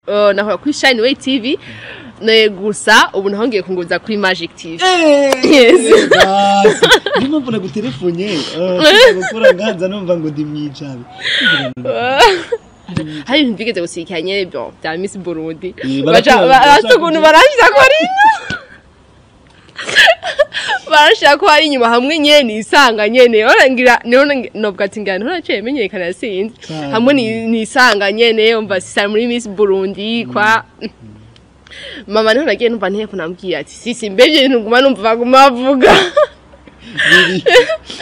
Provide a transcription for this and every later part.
Nahora kuri Shine Way TV ne gusa ubu naho ngiye kunguza kuri Magic TV. Yes. Basi, niyo mpamvu nagutelefone gukora nganza numva ngo ndi mwijabe. Hari ibintu bigeze gusikanya nyene byo bya Miss Burundi. Baca baca barafite ukuntu baranshira ko ari inyuma. Baranshira ko ari inyuma hamwe nyene nisanga nyene. Ora ngira niho novuga ati ngira niho naciye menyekana sinzi. Cyane. Hamwe nisanga nyene umva sisa muri Miss Burundi kwa mama niho nagiye numva nteko nambwiye ati sisi mbevye ibintu nguma numva baguma bavuga.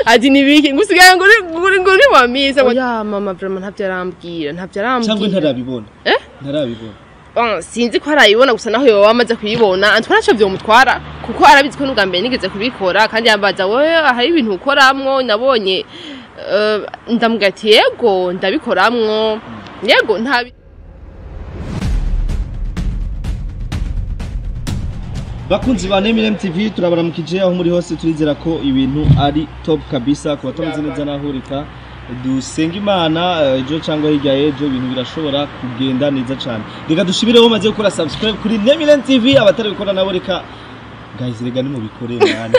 Ati nibiki ngusigaye ngo uri wa Miss. Oya mama vraiment ntavyo arambwira, ntavyo cyangwa arambwira. Ntarabibona. Eh? Ntarabibona. Bon, sinzi ko arayibona gusa naho yoba amaze kuyibona antwa ntaco vyomutwara kuko arabizi ko n'ubwa mbere nigeze kubikora kandi yambaza wowe hari ibintu ukoramwo nabonye ndamubwira ati yego ndabikoramwo yego nta Bakunzi ba Nemire MTV, turabaramukije aho muri hose. Turizera ko ibintu ari top kabisa. Ku batameze neza nahurika dusenga Imana ejo cyangwa hirya y'ejo ibintu birashobora kugenda neza cyane. Reka dushibireho maze gukora subscribe kuri Nemire TV. Abatari gukora nabo, reka guys, reka nimubikore mwana,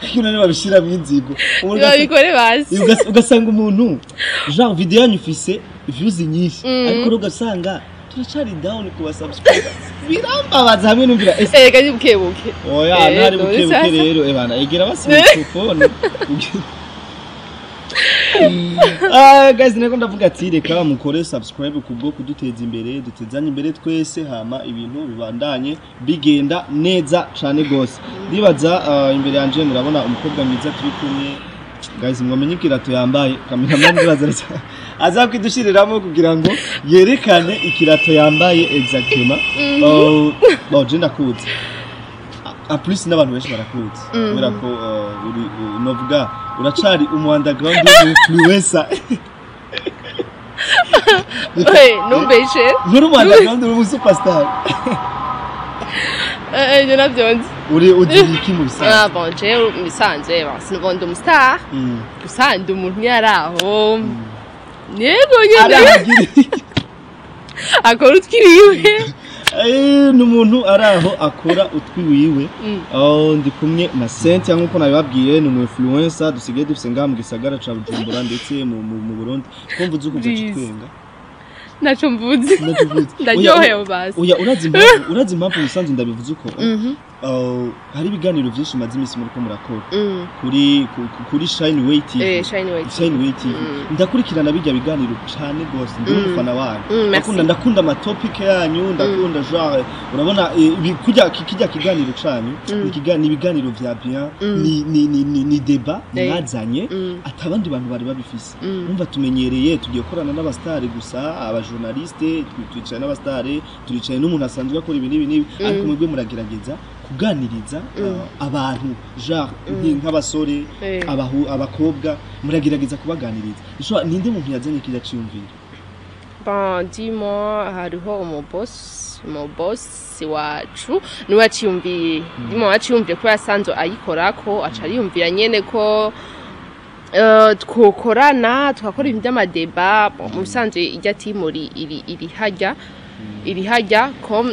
ariko none babishira mu inzigo. Umuntu babikore basi. Ugasanga umuntu genre video yanyu ifise views nyinshi, ariko rero ugasanga turacari down ku ba subscribers. Birambabaza hamwe numvira ese Erega ni bukebuke. Oya. Ntari buke buke. Sasa. Rero ebana egera basi microphone. Ah guys, nako ndavuga ati reka mukore subscribe kubwo kuduteza imbere, dutezanye imbere twese, hama ibintu bibandanye bigenda neza cane gose. Ndibaza imbere yanje murabona umukobwa mwiza turi kumwe. Guys, mwamenye ikirato yambaye. Cameraman ndibaza aza kwidushiriramo kugira ngo yerekane ikirato yambaye exactement. Bon, je ndakuzi en plus n'abantu benshi barakuzi kubera ko uri novuga uracari umu underground influencer. Oye, numbeshe. Nturi umu underground, uri umu superstar. Je navyo nzi. Uri ugira iki mu bisanzwe? Ah bon, jewe mu bisanzwe bon, sinuvuga ndi umustar gusa ndi umuntu yari aho yego nyene Aragira akora utwiriwe. Ni umuntu ari aho akora utwiwiwe. Aho ndi kumwe na Cynthia nk'uko nabibabwiye, ni umu influencer dusigaye dufise ngaha mu gisagara ca Bujumbura ndetse mu Burundi. Ko mvuze uko Please. twitwenga? Naco mvuze. Ndakivuze. Ndaryohewe basi. Oya, urazi impamvu ubusanzwe ndabivuze uko? Hari ibiganiro vyinshi maze iminsi muriko murakora kuri Shine Way TV. Shine Way TV. Shine Way TV. Ndakurikirana bijya biganiro cane gose, ndi umufana wanyu. Merci. Ndakunda ama topic yanyu, ndakunda genre urabona kurya kijya kiganiro canyu ni ibiganiro vya bien, ni débat mwazanye atabandi bantu bari babifise. Umva, tumenyereye tugiye gukorana n'abastari gusa, abajournaliste twicaye n'abastari, turicaye n'umuntu asanzwe akora ibi n'ibi n'ibi, ariko mwebwe muragerageza kuganiriza abantu genre nk'abasore, abakobwa, muragerageza kubaganiriza. Ishobora ninde muntu yazanye kirya ciyumviro? Bon, dis-moi, hariho umubosi wacu niwe yaciyumviye, dis-moi yaciyumviye ko yasanzwe ayikorako aca ariyumvira nyene ko twokorana tugakora ibintu by'ama débat. Bon, mu bisanzwe irya team iri hajya com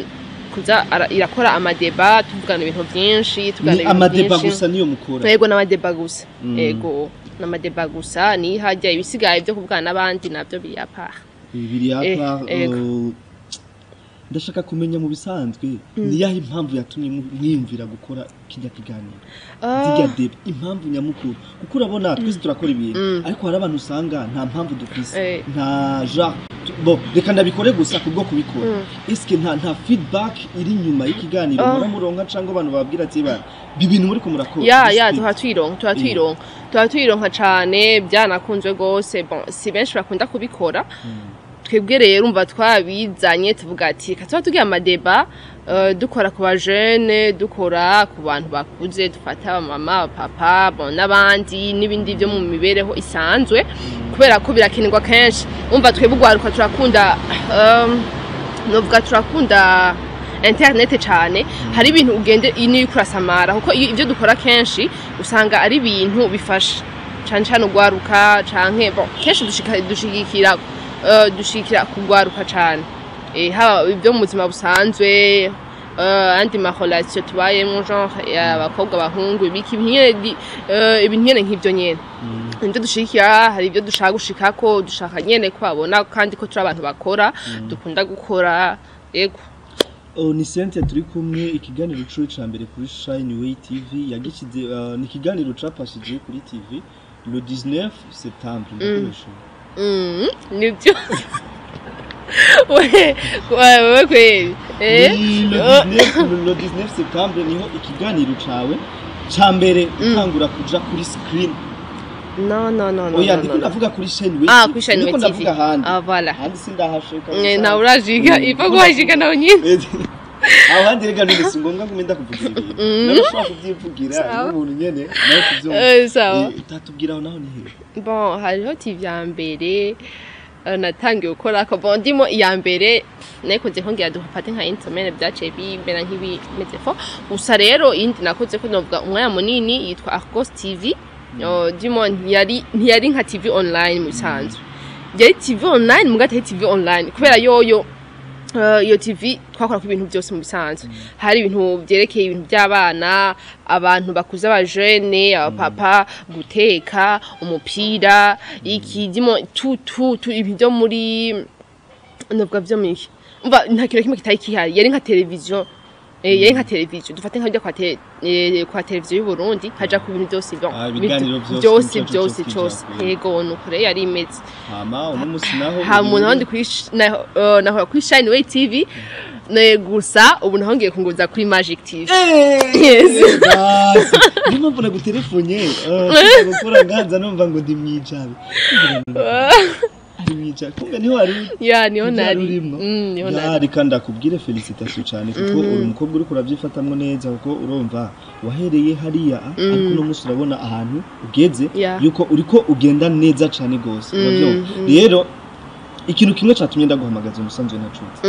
kuza irakora ama débat, tuvugana ibintu vyinshi, tugana Ni ibintu ama débat vyinshi. gusa niyo mukora? Yego, n'ama débat gusa. Yego, n'ama débat gusa ni hajya, ibisigaye byo kuvugana n'abandi navyo biri à part. Bibiri apa? Ego. Ndashaka kumenya mu bisanzwe ni yahe impamvu yatumye mwiyumvira gukora kijya kiganiro, zijya débat, impamvu nyamukuru, kuko urabona twese turakora ibintu, ariko hari abantu usanga nta mpamvu dufise, nta genre bo reka ndabikore gusa kubwo kubikora. Eske nta feedback iri inyuma y'ikiganiro muramuronka cyangwa abantu bababwira ati ba ibi bintu muri ko murakora Ya. respect. Tuba tuyironka cane, byanakunzwe gose. Bon, si benshi bakunda kubikora. Twebwe rero umva twabizanye tuvuga ati reka tuba tugira ama débat, dukora ku bajene, dukora ku bantu bakuze, dufata abamama, abapapa, bon, n'abandi n'ibindi byo mu mibereho isanzwe kubera ko birakenerwa kenshi. Umva twebwe urwaruka turakunda novuga turakunda internet cane. Hari ibintu ugende niyo urasamara kuko ibyo dukora kenshi usanga ari ibintu bifasha cane cane urwaruka canke bon kenshi dushigikira kugwaruka cane. Haba ibyo mu buzima busanzwe, andi ma relation tubayemo, genre abakobwa, abahungu, ibiki, ibintu nyene nk'ivyo nyene nibyo dushigikira. Hari ibyo dushaka gushikako, dushaka nyene ko babona kandi ko turi abantu bakora, dukunda gukora, yego. Oh, ni Cynthia turi kumwe. Ikiganiro curi ca mbere kuri Shine Way TV yagishize, ni ikiganiro capashije kuri TV le 19 septembre, ndakoresha. Nibyo, wewe kweli. Ni le 19, le 19 septembre niho ikiganiro cawe ca mbere utangura kuja kuri screen. No, no, no, no. Oya, No, ndiko no, no. ndavuga kuri Shine Way Ah, TV. kuri Shine Way Ndiko TV. ndavuga ahandi. Ah, voilà. Ahandi sindahashika. Nawe urajika, ipfa kuhashika nawe nyine. Aho handi rega none si ngombwa ngo menda kuvugira ibintu, nawe ushobora kuvyivugira. Sawa. N'umuntu nyene nawe kuvyumva. Sawa. Utatubwira aho naho ni hehe? Bon, hariho TV ya mbere natangiye gukora ko, bon, ndimo iya mbere nayikoze ko ngira dufate nka une semaine, byaciye bimera nk'ibimeze fo gusa. Rero iyindi nakoze ko novuga umwanya munini yitwa Argos TV. Ndimo ntiyari nka TV online mu bisanzwe, yari TV online muga atari TV online kubera yoyo iyo TV twakora ku ibintu byose mu bisanzwe. Hari ibintu byerekeye ibintu by'abana, abantu bakuze, abajene, abapapa, guteka, umupira, iki dimo tu tu tu, ibintu byo muri novuga byo miki, umva, nta kintu kimwe kitari kihari. Yari nka televiziyo, yari nka televiziyo dufate nka kwa televiziyo y'u Burundi, haja ku bintu byose, bon, Ah, ibiganiro byose, byose nico byose cose cyose kijako. Yego, nuko rero yari imeze. Hama uno musi naho Ha uri umuntu ahandi kuri nahora kuri Shine Way TV ne gusa, ubu naho ngiye kunguza kuri Magic TV. Yes. Basi, niyo mpamvu nagutelefone gukora nganza numva ngo ndi mwijabe, ari mwijabe, kumbe niho wari uri. Ya, niho Ntibyari nari. urimwo. Niho Ya, nari. Reka ndakubwire félicitation cyane kuko uri umukobwa uriko urabyifatamwo neza, kuko urumva wahereye hariya, ariko uno munsi urabona ahantu ugeze, yuko uriko ugenda neza cyane gose, urabyumva. Rero ikintu kimwe catumye ndaguhamagaza umusanzu nacutse,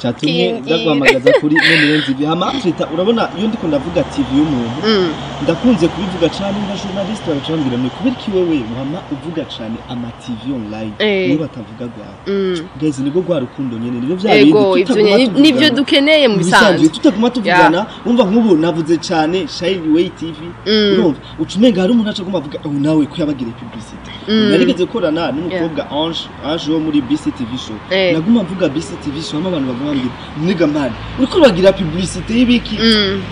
catumye Kimbwire. ndaguhamagaza kuri None TV, hama twita, urabona iyo ndiko ndavuga TV y'umuntu, ndakunze kubivuga cyane nka journaliste, bagaca ni kubera iki wewe wama uvuga cyane ama TV online niyo batavuga gwawe? Guys, nibwo rwa rukundo nyene, nibyo vya bindi Ego, ivyo tutaguma nyene nivyo tuvugana. dukeneye mu bisanzwe. Tutaguma tuvugana, wumva nk'ubu navuze cyane Shine Way TV, urumva uca umenga hari umuntu aca aguma avuga ubu nawe ko yabagiriye publicité. Narigeze gukorana n'umukobwa Ange, Ange wo muri BCTV show. Naguma mvuga BCTV show, hama abantu baguma bambwira niga man, uriko uragira publicité y'ibiki?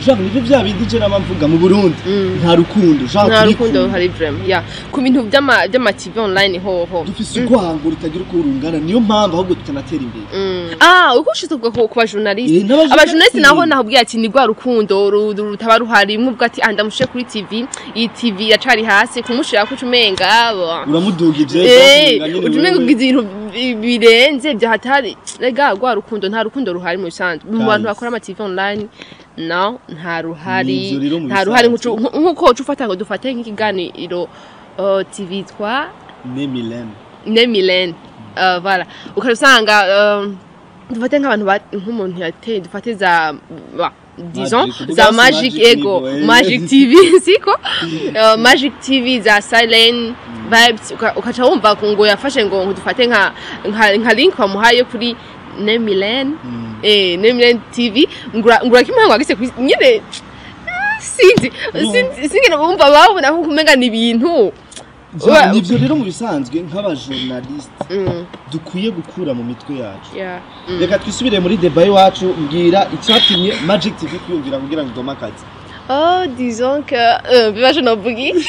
Genre nivyo vya bindi je nama mvuga mu Burundi, nta rukundo, genre Nta rukundo turikunda. ruhari vraiment, ya, ku bintu vy'ama TV online hoho. Dufise urwango rutagira uko rungana, niyo mpamvu ahubwo tutanatera imbere. Ah, uko ushitse kuvuga ku bajournaliste. N'abajournaliste. Abajournaliste naho nakubwiye ati ni rwa rukundo rutaba ruhari, mwubwo ati ah, ndamushyire kuri TV, iyi TV iracari hasi, kumushira ko ucumenga Uramudugije. Ucumenga ugize ibintu birenze bya hatari. Rega rwa rukundo, nta rukundo ruhari mu bisanzwe mu bantu Guys. bakora ama TV online, no, nta ruhari. Nivyo rero mu Nta ruhari. bisanzwe. Nkuko uca ufata ngo dufate nk'ikiganiro TV twa Nemilene. Nemilene, voilà, ukaba usanga dufate nk'abantu nk'umuntu yateye, dufate za ba, disons Magic, za tuvuga Magic, Magic ego. Nivo, eh. Magic TV, siko Magic TV za Silent Vibes, ukaca wumva ngo yafashe ngo dufate nka link bamuhaye kuri Nemilene, Nemilene TV, ngura kimwe ngo agise kuri nyine, sinzi. No. Sinzi sinzi, wumva babona ko kumenga ni ibintu Nivyo rero mu bisanzwe nk'abajournaliste dukwiye gukura mu mitwe yacu. Reka twisubire muri débat iwacu. Mbwira icyatumye Magic TV kwiyumvira kugira ngo idome akazi. Oh, disons que bibaje novuga iki?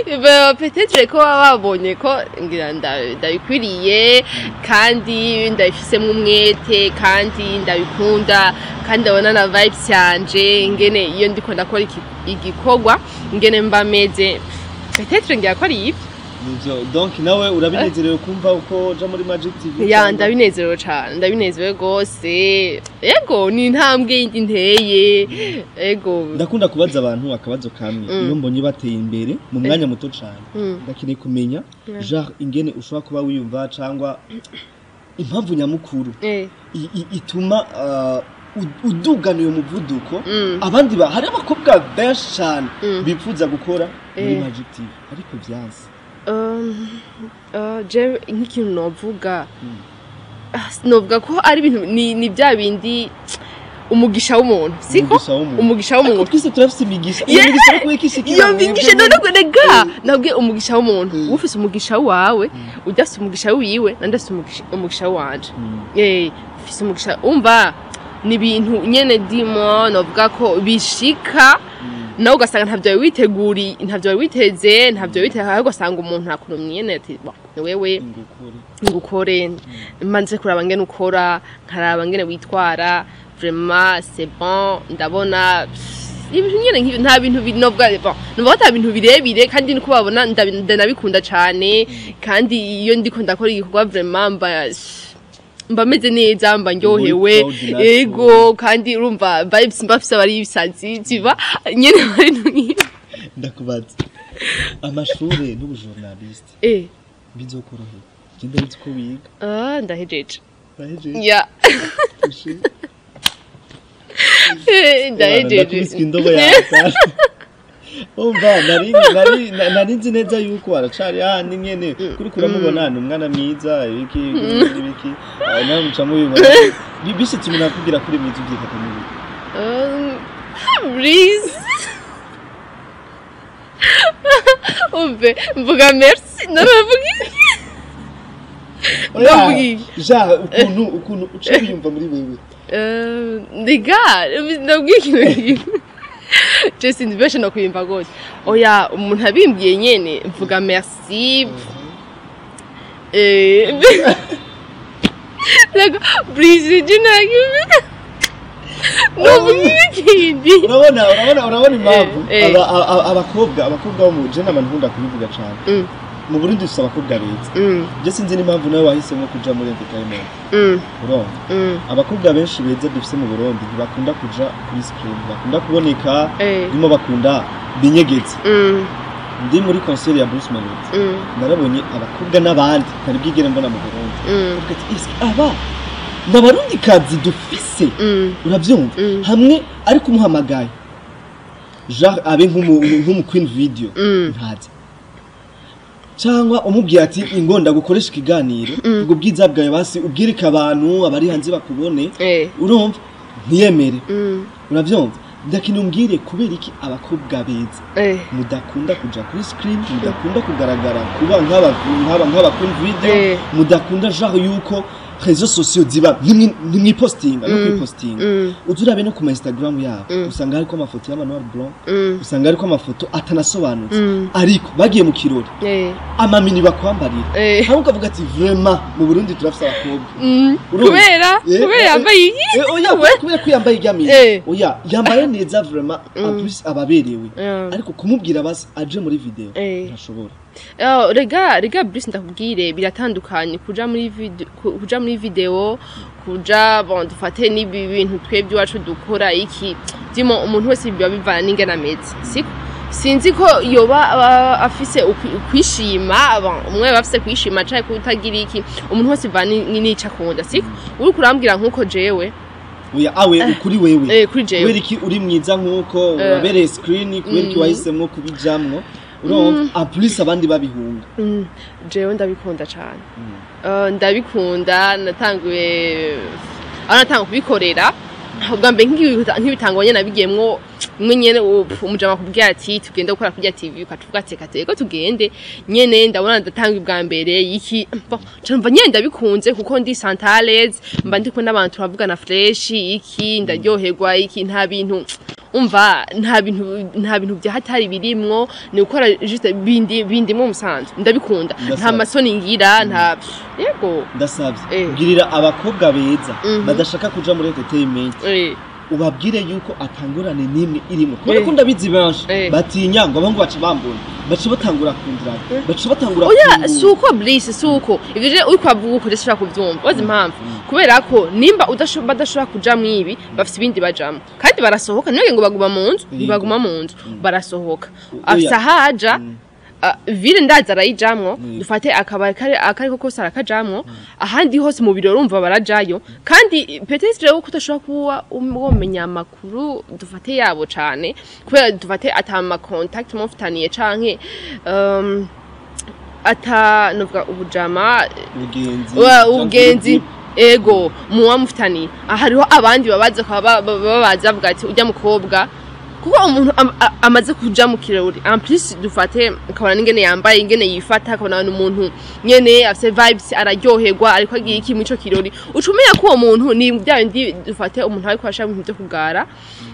Ben, peut-être ko baba babonye ko ngira ndabikwiriye kandi ndabifisemo umwete kandi ndabikunda kandi ndabona na vibes yanje, ingene iyo ndiko ndakora igikorwa ingene mba meze, peut-être ngira ko ari ivyo. Nivyo, donc nawe urabinezerewe kumva uko uja muri Magic TV? Ya, ndabinezerewe cane, ndabinezerewe rwose, ego, ni intambwe yindi nteye, ego. Ndakunda kubaza abantu akabazo kamwe iyo mbonye bateye imbere mu mwanya muto cane. Ndakeneye kumenya genre ingene ushobora kuba wiyumva cyangwa impamvu nyamukuru ituma udugana uyo muvuduko. Abandi hari abakobwa benshi cyane bifuza gukora muri Magic TV ariko vyanse. Je nk'ikintu novuga Novuga ko ari ibintu ni bya bindi, umugisha w'umuntu, siko? Umugisha w'umuntu. Umugisha Ariko w'umuntu. twese turafise imigisha. Iyo Yeah. migisha ariko ikishikira Iyo mwebwe migisha nyene. none rega nabwiye umugisha w'umuntu. Ufise umugisha wawe, udafise umugisha wiwe, nandi afise umugisha wanje. Ufise umugisha, umva, ni ibintu nyene dimo novuga ko bishika nawe ugasanga ntavyo wari witeguriye, ntavyo wari witeze, ntavyo wari witeze, ahubwo ugasanga umuntu akurumye nyene ati: "Bon, ni wewe." Ingukure. Ngukore, manze kuraba ngene ukora, nkaraba ngene witwara, vraiment c'est bon, ndabona ibintu nyene nk'ibyo. Nta bintu binovuga, bon, numva ko ata bintu birebire, kandi niko babona ndanabikunda cane. Kandi iyo ndiko ndakora igikorwa, vraiment mba meze neza, mba ndyohewe. Uri proud natwe. Ego, kandi urumva vibes mba mfise aba ari ibisazi ziba nyene bari nk'ibyo. Ndakubaza, amashure n'ubujournaliste bizokorohera? Je ndabizi ko wiga. Ah, ndahejeje. Urahejeje? Ya. Ndahejeje. Ndakubiswe indobo yawe. Umva, nari nzi neza yuko aracari handi nyene kuri kuramubona, ni umwana mwiza, ibiki ibiki, nawe muca mubibona. Bishitse umuntu akubwira kuri mwiza, ubyifata mubi? Breeze. Umve, mvuga merci, naravuga iki? Ndavuga iki? Genre ukuntu uca wiyumva muri wewe. Les gars, ndabwira ikintu kimwe. Je sinzi benshi no kwiyumva gose. Oya, umuntu abimbwiye nyene mvuga merci. Like, Breeze, je nagiye. Novuga ikindi. Urabona impamvu abakobwa bo mu je n'abantu nkunda kubivuga cane. Mu Burundi dufise abakobwa beza. Je sinzi n'impamvu nawe wahisemo kuja muri entertainment. Urumva, abakobwa benshi beza dufise mu Burundi ntibakunda kuja kuri screen, ntibakunda kuboneka, ndimo bakunda binyegetse. Ndi muri concert ya Bruce Melody, narabonye abakobwa n'abandi ntari bwigere mbona mu Burundi. Ndavuga ati: "Eske aba ni abarundi kazi dufise?" Uravyumva? Hamwe ariko umuhamagaye genre abe nk'umu queen video, ntazi, cyangwa umubwiye ati: "Ingonda gukoresha ikiganiro, ubwo bwiza bwawe basi ubwirike abantu abari hanze bakubone," urumva, ntiyemere. Uravyumva? Ndakina, umbwire kubera iki abakobwa beza mudakunda kuja kuri screen, mudakunda kugaragara, kuba nk'aba queen video, mudakunda genre yuko réseaux sociaux ziba ntimwipostinga no kwipostinga. Uza urabe no ku ma Instagram yabo, usanga hariko amafoto y'ama noir blanc, usanga hariko amafoto atanasobanutse, ariko bagiye mu kirori, amamini bakwambarira, hamwe ukavuga ati: "Vraiment, mu Burundi turafise abakobwa." Urumva? Kubera kubera yambaye iki? Oya, kubera ko yambaye iryamiye. Oya, yambaye neza vraiment, en plus ababerewe, ariko kumubwira basi aje muri video, ntashobora. Oh, rega Bruce, ndakubwire, biratandukanye kuja muri video, kuja, bon, dufate n'ibi bintu twebwe iwacu dukora iki, dimo umuntu wese biba bivana n'ingene ameze, siko? Sinzi ko yoba afise ukwishima, bon, umwe aba afise kwishima canke kutagira iki, umuntu wese bivana n'ico akunda, siko? Uriko urambwira nk'uko jewe Oya, awe kuri wewe. Kuri jewe. Kubera iki uri mwiza nk'uko urabereye screen, kubera iki wahisemwo kubijamwo? Urumva, en plus abandi babihunga. Jewe ndabikunda cane. Ndabikunda, natanguye aho natanga kubikorera ubwa mbere nk'ibitangwa nyene nabigiyemwo mwe nyene, umujama akubwira ati: "Tugende gukora kurya TV," ukacuvuga ati: "Reka yego tugende." Nyene ndabona ndatanga ubwa mbere iki, bon, nca numva nyene ndabikunze kuko ndi santales, mba ndi kumwe n'abantu, turavugana fresh iki, ndaryoherwa iki, nta bintu, umva, nta bintu bya hatari birimwo, ni gukora juste bindi bindimwo musanzwe, ndabikunda, nta Ndasavye. masoni ngira, nta, yego. Ndasabye, bwirira abakobwa beza badashaka kuja muri entertainment, ubabwire yuko atangorane n'imwe irimo, kubera ko ndabizi benshi batinya ngo abahungu baca bambona, baca batangura kundiraga, baca batangura Oya, kungura. Suko Bliss, suko ivyo je uriko avuga uko udashobora kuvyumva, wazi impamvu? Kubera ko nimba badashobora kuja mwibi, bafise ibindi bajamwo, kandi barasohoka, ntibage ngo baguma mu nzu. Ntibaguma mu nzu, barasohoka. Oya. Afise ahaja ville, ndaza arayijamwo. Dufate akabari kare akariko kose arakajamwo, ahandi hose mu biro, urumva, barajayo. Kandi peut-être rero ko udashobora kuba womenya amakuru dufate yabo cane, kubera dufate ata ma contact mufitaniye, canke ata novuga ubujama ubugenzi. Ubugenzi. Ego, muba mufitaniye. Hariho abandi babaza, bakaba babaza bavuga ati ujya mukobwa, kuko umuntu amaze kuja mu kirori, en plus dufate ukabona n'ingene yambaye, ingene yifata, akabona n'umuntu nyene afise vibes, araryoherwa, ariko agiye iki muri ico kirori, uca umenya ko uwo muntu ni bya bindi. Dufate umuntu ariko arashaka ibintu vyo kugara,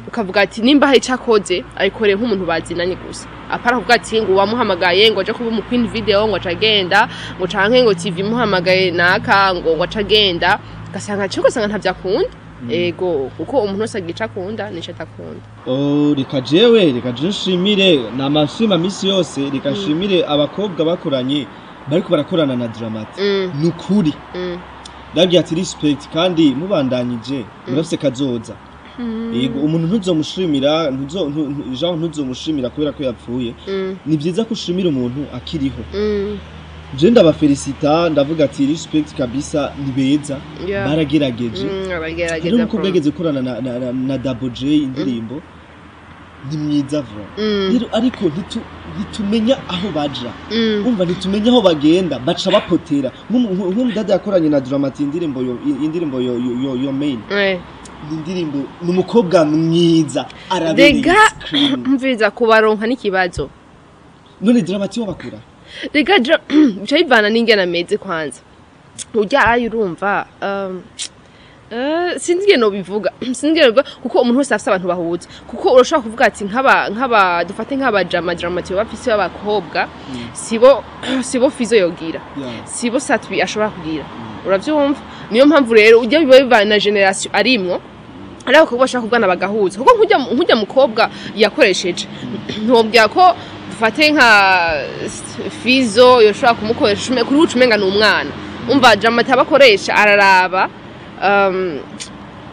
ukavuga ati nimba hari ico akoze, abikoreye nk'umuntu bazinanye gusa, apara kuvuga ati ngo wamuhamagaye ngo aje kuba mu queen video, ngo aca agenda, ngo canke ngo TV imuhamagaye naka, ngo aca agenda, ugasanga cyo, ugasanga ntavyo akunda. Ego, kuko umuntu wese agira ico akunda n'ico adakunda. Oh, reka jewe, reka je nshimire, namashima misi yose, reka nshimire abakobwa bakoranye, bariko barakorana na Dramati. Nukuri ndabwira ati respect, kandi mubandanyije murafise kazoza. Yego, umuntu ntuzomushimira, ntuzo Jean, ntuzomushimira kubera ko yapfuye. Ni byiza ko ushimira umuntu akiriho. Je ndabafelicita, ndavuga ati respect kabisa, ni beza, baragerageje. Abagerageza. Hari umukobwa yageze gukorana na Double J, indirimbo ni mwiza vra. Rero ariko ntitumenya aho baja. Umva, ntitumenya aho bagenda, baca bapotera. Nk'umudada yakoranye na Dramati indirimbo yo, indirimbo yo main, ni indirimbo, ni umukobwa mwiza, arabereye Rega screen. Mviza, kubaronka n'ikibazo. None Dramati wabakura? Rega bica bivana n'ingene ameze. Kwanza urya ayo urumva, sinzi ingene nobivuga, sinzi ingene nobivuga, kuko umuntu wese afise abantu bahuza, kuko urashobora kuvuga ati nk'aba dufate nk'abajama Dramati bafise b'abakobwa, sibo Fizo yogira, sibo Satwi ashobora kugira, uravyumva? Niyo mpamvu rero ujya biba bivana na generation arimwo. Ari abakobwa bashaka kuvugana bagahuza, kuko nk'ujya mukobwa yakoresheje, ntobwira ko dufate nka Fizo yoshobora kumukoresha kuri uca umenga ni umwana. Umva, Dramati abakoresha araraba,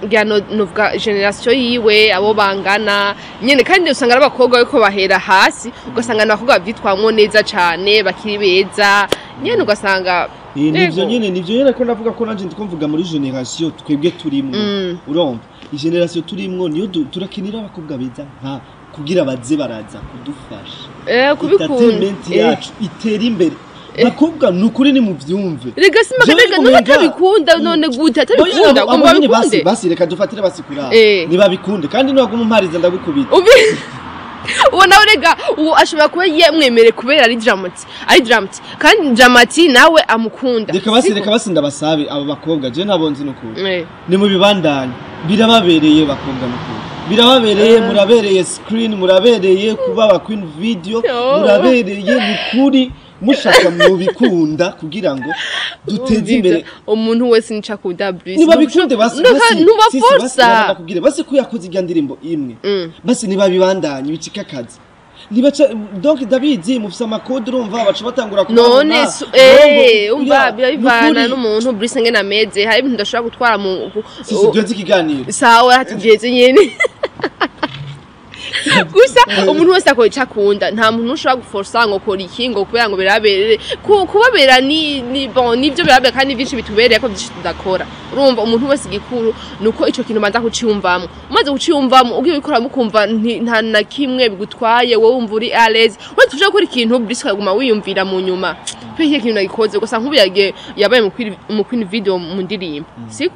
ngira novuga generation yiwe, abo bangana nyene, kandi usanga ari abakobwa bariko bahera hasi, ugasanga ni abakobwa bavyitwamwo neza cane, bakiri beza nyene, ugasanga Nivyo Yego. nyene, nivyo nyene ko ndavuga ko nanje ndiko mvuga muri generation twebwe turimwo. Urumva, generation turimwo niyo turakenera abakobwa beza nka kugira baze baraza kudufasha kubikunda. Entertainment yacu itera imbere. Bakobwa, nukuri ni muvyumve. Rega simaka. Jewe Rega none atabikunda, none gute atabikunda? Oya, Ugomba abo nyene basi bikunde. Basi reka dufatire basi kuraba. Nibabikunde, kandi niwaguma umpariza ndagukubita. Ubi uwo nawe rega uwo ashobora kuba yemwemere kubera ari Dramati, ari Dramati, kandi Dramati nawe amukunda. Reka basi Siko? Reka basi ndabasabe abo bakobwa, je ntabwo nzi nukuri. Ni mu bibandanye, birababereye bakobwa, nukuri birababereye. Murabereye screen, murabereye kuba aba queen video. Yo. Murabereye nukuri, mushaka mubikunda kugira ngo duteze imbere. Umuntu wese nico akunda, Bruce. Nibabikunde basi. Basi Ntuba sisi, basi forsa. ndakubwire basi ko yakoze irya ndirimbo imwe, basi nibabibandanye bicika akazi, nibaca. Donc ndabizi mufise amakode, urumva baca batangura kubabona. None umva, Oya, biba bivana nukuri. n'umuntu, Bruce, ngene ameze. Hari ibintu udashobora gutwara mu Sisi duheze ikiganiro. Sawa, tugeze nyene. Gusa umuntu wese akora icyo akunda, nta muntu ushobora guforsa ngo kora iki, ngo kubera ngo biraberere. Kubabera ni bon, nibyo birabera, kandi byinshi bitubereye ko byinshi tudakora. Urumva, umuntu wese igikuru nuko ico kintu ubanza kuciyumvamo. Umaze kuciyumvamo, ugiye ubikora, mukumva nta na kimwe bigutwaye, wowe wumva uri à l'aise. Uretse uje gukora ikintu, Bruce, ukaguma wiyumvira mu nyuma pe iki kintu nagikoze gusa, nk'ubu yagiye yabaye mu queen video mu ndirimbo, siko?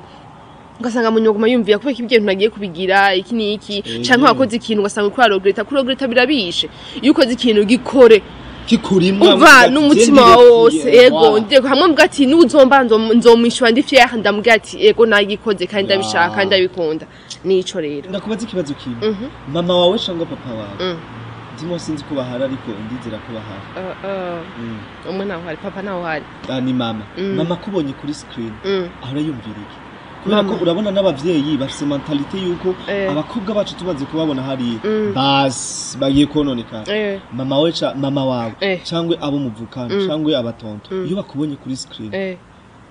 Ugasanga mu nyuma yumviye kubera ibyo bintu nagiye kubigira iki n'iki, canke wakoze ikintu ugasanga uriko uraregreta. Kuregreta birabishe. Iyo ukoze ikintu, gikore Kikurimwa. Umva, n'umutima wawe wose. Ego, ndego hamwe mvuga ati n'uzomba nzomwishura, ndi fier, ndamubwira ati ego, nagikoze kandi ndabishaka kandi ndabikunda. Nico rero. Ndakubaza ikibazo kimwe. Mama wawe cyangwa papa wawe, ndimo sinzi ko bahari, ariko ndizera ko bahari. Umwe ntaho hari, papa ntaho hari. Ah, ni mama. Mama kubonye kuri screen, ahora yumvira iki? Kubera ko Mama. urabona n'abavyeyi bafise mentalité yuko abakobwa bacu tumaze kubabona hariya, basi bagiye kononekara. Mama we mama wawe cyangwa abo muvukana cyangwa abatonto, iyo bakubonye kuri screen,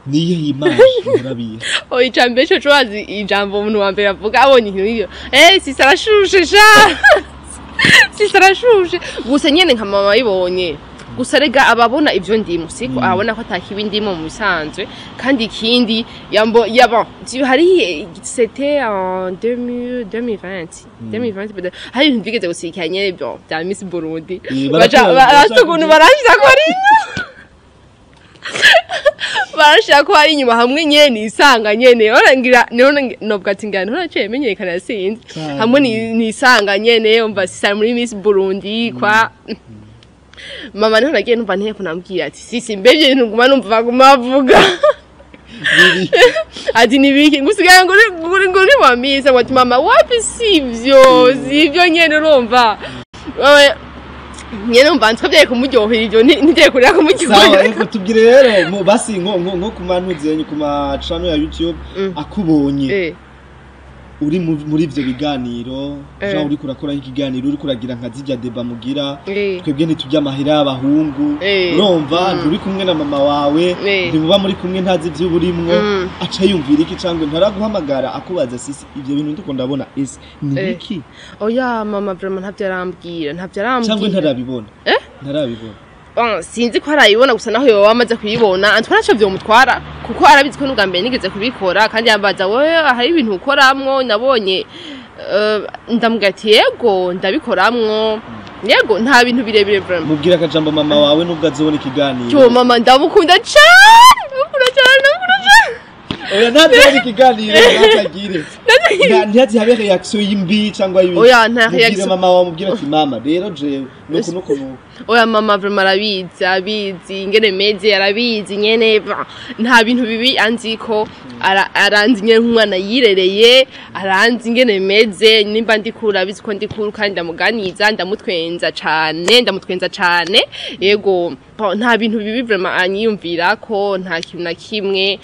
niyo image murabiye? Oya, icambere co wazi, ijambo umuntu wa mbere avuga abonye ikintu nk'ivyo: "Eh, sisi arashushe sha, sisi arashushe." Gusa nyene nka mama ayibonye gusa, rega ababona ivyo ndimo, siko? Ababona ko atakibi ndimo mu bisanzwe. Kandi ikindi yambo yaba hari, c'était en 2000 2020 2020 peut-être, hari ibintu bigeze gusikanya nyene byo bya Miss Burundi. Baca barakora, bafite ukuntu barangiza ko ari Barashaka ko hari inyuma hamwe nyene nisanga nyene, orangira niho nobwa ati ngira niho naciye menyekana, sinzi. Cyane. Hamwe nisanga nyene, umva, sisa muri Miss Burundi kwa mama, niho nagiye numva nteko nambwira ati: "Sisi, mbevye ibintu nguma numva baguma bavuga." Biri. Ati: "Nibiki ngusigaye ngo uri wa Miss?" Ngo ati: "Mama, wapi, sivyo, sivyo nyene." Urumva wewe nyene umva ntwa byari kumuryohera ivyo, ntibyari kurira Sawa. kumuryohera. Reka tubwire rero basi nko ku mantuzenye ku ma channel ya YouTube akubonye uri muri ivyo biganiro, Jean, uriko urakora nk'ikiganiro, uriko uragira nka zirya débat mugira, twebwe ntitujya amahera y'abahungu, urumva, nturi kumwe na mama wawe, ntimuba muri kumwe, ntazi ivyo uburimwo, aca yumvira iki cyangwa ntaraguhamagara akubaza: "Sisi, ivyo bintu ndiko ndabona, ese ni biki?" Oya, mama vraiment ntavyo arambwira, ntavyo arambwira. Cyangwa ntarabibona? Eh? Ntarabibona. Bon, sinzi ko arayibona, gusa naho yoba amaze kuyibona antwara ntaco vyomutwara, kuko arabizi ko n'ubwa mbere nigeze kubikora, kandi yambaza: "Wewe hari ibintu ukoramwo nabonye?" Ndamubwira ati: "Yego, ndabikoramwo, yego, nta bintu birebire vraiment." Mubwira akajambo mama wawe nubwo azobona ikiganiro. Cyo, mama ndamukunda cane, ndamukunda cane, ndamukunda cane. Oya, ntazobona ikiganiro, ntazagire. Ntihaze habe réaction y'imbi cyangwa y'ibindi. Oya, nta Mubwire réaction. mama wawe, mubwire ati: "Mama, rero jewe nuku nuku nuku." Oya, mama vraiment arabizi, abizi ingene meze, arabizi nyene nta bintu bibi anziko. Aranzi nyene nk'umwana yirereye, aranzi ingene meze, nimba ndikura abizi ko ndikuru, kandi ndamuganiza, ndamutwenza cane, ndamutwenza cane, yego. Bon, nta bintu bibi vraiment anyiyumvira ko, nta kintu na kimwe,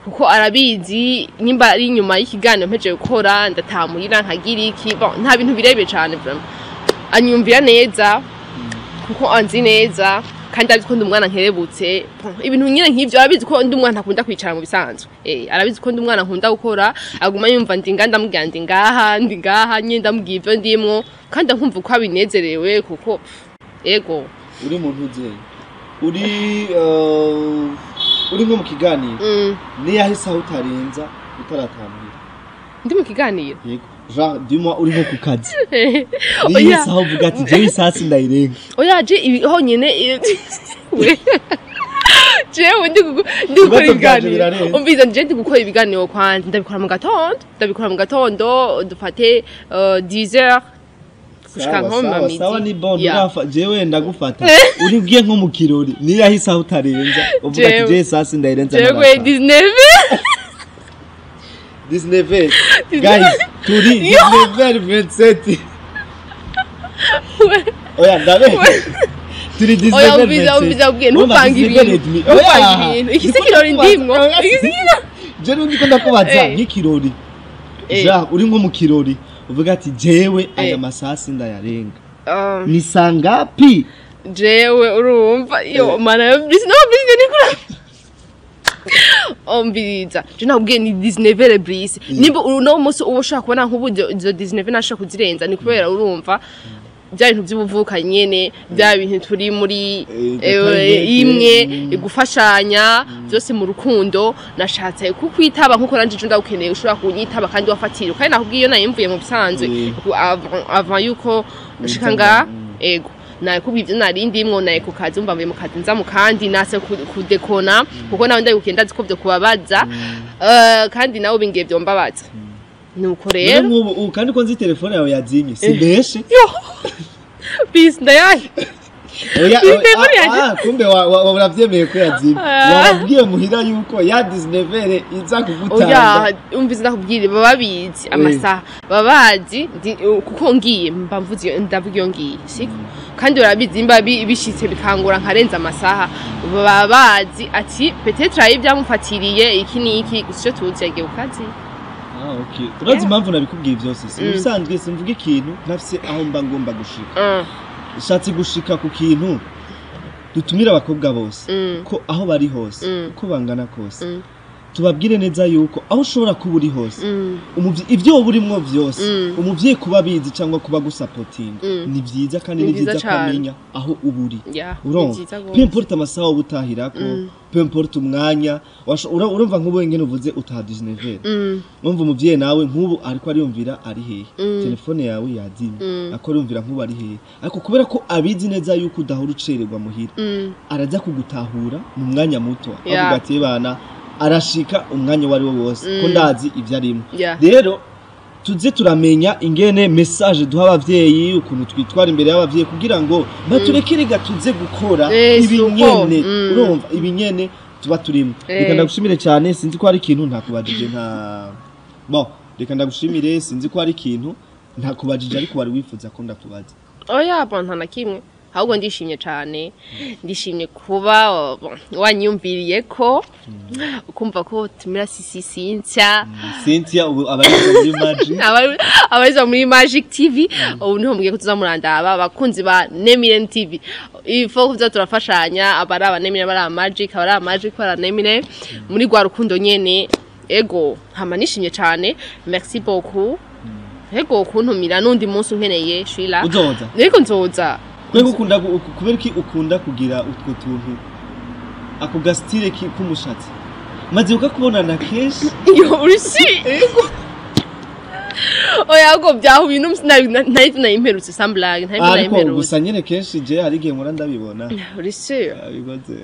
kuko arabizi nimba ari inyuma y'ikiganiro mpejeje gukora ndatamuhira nkagira iki. Bon, nta bintu birebire cane vraiment, anyumvira neza kuko anzi neza, kandi arabizi ko ndi umwana nkerebutse. Bon, ibintu nyine nk'ivyo arabizi, ko ndi umwana akunda kwicara mu bisanzwe. Arabizi ko ndi umwana nkunda gukora, aguma yumva ndi ngaha, ndamubwira ndi ngaha, ndi ngaha nyine, ndamubwira ivyo ndimwo, kandi nkumva uko abinezerewe, kuko ego. Uri mu ntuze, uri nko mu kiganiro, niyahe isaha utarenza utaratambira? Ndi mu kiganiro? Yego, genre du moins uri nko ku kazi, Oya. niyo isaha uvuga ati: "Jewe isaha sindayirenga"? Oya, je ibi honyine we jewe ndi gukora Ibibazo byanje ibiganiro. Birarenze. Umviza, nje ndi gukora ibiganiro kwanjye, ndabikora mu gatondo, ndabikora mu gatondo, dufate 10 heures gushika Sawa, nko mu sawa, midi. Sawa, ni bon. Yeah. Urafa jewe ndagufata uri ugiye nko mu kirori, niyahe isaha utarenza uvuga ati: Jewe- "Jewe isaha sindayirenza Jewe ntarataha"? 19. 19, guys, turi 19h27. Oya, ndabe turi 19h27. Oya, umviza, umviza, ubwiye ntuvange ibintu, ntuvange ibintu. Iki si kirori ndimwo, iki si kirori. Je nundi ko ndakubaza nk'ikirori, ja uri nko mu kirori uvuga ati: "Jewe aya masaha sindayarenga." Ni sangapi? Jewe urumva iyo mana ya bisi no bisi ni kura. Umviriza, je nakubwiye ni 19 brise. Nimba uno munsi uba ushaka kubona nk'ubu izo 19 nashaka kuzirenza, ni kubera urumva bya bintu by'ubuvuka nyene, bya bintu turi muri imwe, gufashanya byose mu rukundo. Nashatse kukwitaba nkuko nanje ejo ndagukeneye, ushobora kunyitaba kandi wafatira. Kandi nakubwiye iyo nayimvuye mu bisanzwe avant yuko nshika ngaha, ego, nakubwiye ivyo nari ndimwo, naye ku kazi, umva, mvuye mu kazi nza mu kandi nase kudekona, kuko nawe ndabikubwiye, ndazi ko vyo kubabaza. Kandi nawe ubingiye vyombabaza, nuko Rero rero nk'ubu ubu kandi ko nzi telefone yawe yazimye, simbeshe? Yo bisi ndayahe? Oya. Ni telefone yanjye. Kumbe uravyemeye ko yazimye. Wababwiye muhira yuko ya 19 iza kugutanga? Oya, umvise, ndakubwira, baba babizi amasaha, baba bazi kuko ngiye mba mvuze ndavuga iyo ngiye, siko? Kandi barabizi nimba bishitse bikangura nkarenza amasaha, baba bazi ati peut-être ari ibyamufatiriye iki n'iki. Gusa icyo tuzi, yagiye ku kazi. Ah, okay. Urazi impamvu nabikubwiye byose? Si ubusanzwe simvuga ikintu ntafise aho mba ngomba gushika. Shatse gushika ku kintu dutumira abakobwa bose, ko aho bari hose, uko bangana kose, Tubabwire neza yuko aho ushobora kuba uri hose, ivyo woba urimwo vyose, umuvyeyi kuba abizi cyangwa kuba gusapotinga ni vyiza, kandi Ni ni vyiza vyiza cane. kumenya aho uba uri. Yeah, ni Urumva, vyiza gose. peu importe amasaha woba utahirako, peu importe umwanya, urumva nk'ubu ngene uvuze utaha 19h, urumva umuvyeyi nawe nk'ubu ariko ariyumvira ari hehe, telefone yawe yazimye, ariko ariyumvira nk'ubu ari hehe, ariko kubera ko abizi neza yuko udahora ucererwa muhira, araza kugutahura mu mwanya muto, avuga ati: "Bana, arashika umwanya uwo ari wo wose, ko ndazi ibyo arimo." Rero tuze turamenya ingene message duha abavyeyi, ukuntu twitwara imbere y'abavyeyi, kugira ngo baturekere ga tuze gukora ibinyene. Urumva, ibinyene tuba turimo. Reka ndagushimire cyane. Sinzi ko hari ikintu ntakubajije, nta bon, reka ndagushimire. Sinzi ko hari ikintu ntakubajije ariko wari wifuza ko ndakubaza. Oya, bon, nta na kimwe, ahubwo ndishimye cyane, ndishimye kuba oh, bon, wanyumviriye ko ukumva ko tumira Sisi Cynthia. Cynthia ubu abarizwa muri Magic. Abarizwa muri Magic TV. Ubu niho mugiye kutuza murandaba, abakunzi ba Nemiren TV. Ifo kuza turafashanya, abari aba Nemiren, abari aba Magic, abari aba Magic, abari aba Nemiren, muri rwa rukundo nyene. Ego, hama nishimye cyane, merci beaucoup. Ego, kuntumira n'undi munsi unkeneye shila. Uzoza? Ego, nzoza. Kubera ukunda kubera iki ukunda kugira utwo tuntu, ako ga style k'umushatsi, maze ukakubonana kenshi? Yo, uri si oya, ahubwo byahuye n'umunsi ntari nayimperutse, sans blague, ntari Ariko nayimperutse. gusa nyene kenshi je hari igihe nkora ndabibona. Uri sûr? Abikoze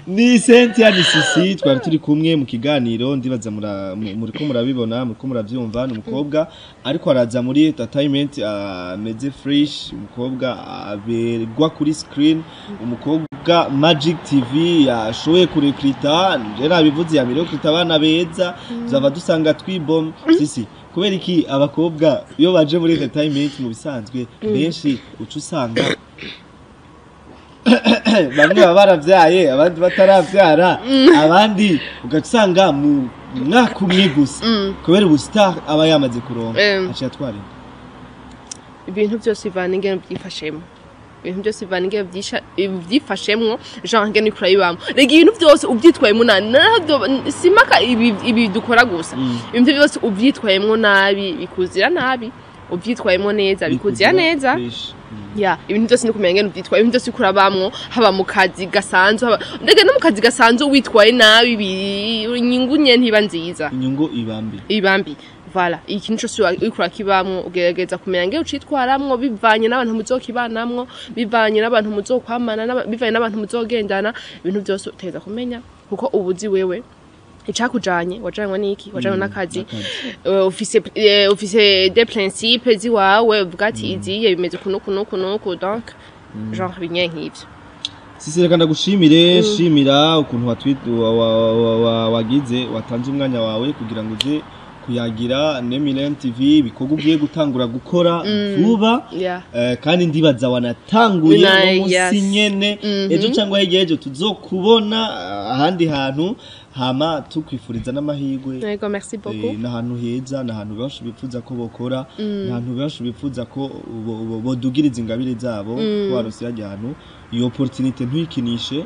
ni Cynthia, ni Sisi twari turi kumwe mu kiganiro. Ndibaza muriko murabibona, muriko muravyumva. Ni umukobwa ariko araza muri entertainment, ameze fresh, umukobwa aberwa kuri screen, umukobwa Magic TV yashoboye kurekrita. Je nabivuze, yamire kurekrita abana beza, tuzava dusanga twibom. Sisi, kubera iki abakobwa iyo baje muri entertainment mu bisanzwe benshi uca usanga bamwe baba baravyaye, abandi bataravyara, abandi ugaca usanga mu mwaka umwe gusa, kubera ubu star aba yamaze kuronka, aciye atwara inda? Ibintu byose bivana ingene byifashemo, ibintu byose bivana ingene byifashemwo, genre ingene uriko urabibamwo. Rega ibintu byose ubyitwayemo nabi, simaka ibi dukora gusa, ibintu byose ubyitwayemwo nabi bikuzira nabi, ubyitwayemo neza bikuzira neza. Fresh. Ya, ibintu byose ni kumenya ingene ubyitwaye. Ibintu byose uriko urabamwo, haba mu kazi gasanzwe, haba ndege no mu kazi gasanzwe, witwaye nabi inyungu nye ntiba nziza. Inyungu ibambi. Ibambi, voilà. Ikintu cyose uriko urakibamwo, ugerageza kumenya ngene ucitwaramwo bivanye n'abantu muzokibanamwo, bivanye n'abantu muzokwamana, bivanye n'abantu muzogendana. Ibintu byose utegereza kumenya, kuko ubuzi wewe icakujanye, wajanywe n'iki? Wajanywe n'akazi. N'akazi. Ufise des principes ziwawe, uvuga ati iziye bimeze uku n'uku n'uku n'uku, donc genre binye nk'ivyo. Sisi, reka ndagushimire. Shimira ukuntu wagize, watanze umwanya wawe kugira ngo uze kuyagira Nemilen TV, ibikorwa ugiye gutangura gukora vuba. Kandi ndibaza wanatanguye uno munsi nyene, ejo cyangwa hirya y'ejo tuzokubona ahandi hantu. Hama tukwifuriza n'amahirwe. Yego, merci beaucoup. N'ahantu heza, n'ahantu benshi bifuza ko bokora, n'ahantu benshi bifuza ko bodugiriza ingabire zabo. Ko warose hajya hantu iyo opportunité, ntuyikinishe.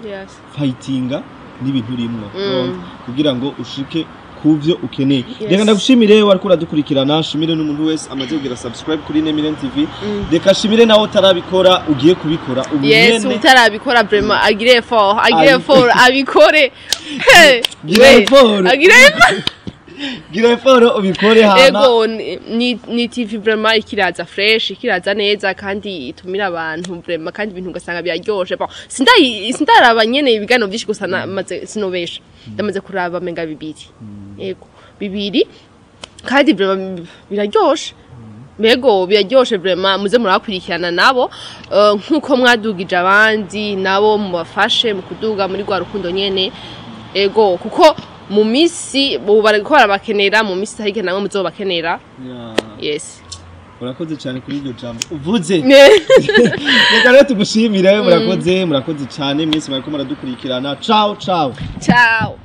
Fightinga n'ibintu urimwo, urumva, kugira ngo ushike kuvyo ukeneye. Reka ndagushimire wariko uradukurikirana, shimire n'umuntu wese amaze kugira subscribe kuri Nemilen TV. Reka shimire nawe utarabikora, ugiye kubikora ubu nyene. Utarabikora vraiment agire effort, agire effort abikore. Hey, Gira we, effort. Agire effort. Gira effort ubikore hama. Ego, ni TV vraiment ikiraza fresh, ikiraza neza, kandi itumira abantu vraiment, kandi ibintu ugasanga biraryoshe. Bon, sindaraba nyene ibiganiro byinshi, gusa namaze, sinobesha, ndamaze kuraba menga bibiri. Ego, bibiri, kandi vraiment biraryoshe. Mbego biraryoshe vraiment, muze murabakurikirana nabo, nkuko mwadugije abandi, nabo mubafashe mu kuduga muri rwa rukundo nyene. Ego, kuko mu misi ubu bariko barabakenera, mu misi itari namwe muzobakenera. Yes. Urakoze cyane kuri iryo jambo uvuze. Reka rero tugushimire. Murakoze, murakoze cyane mwese mwariko muradukurikirana. Ciao ciao. Ciao.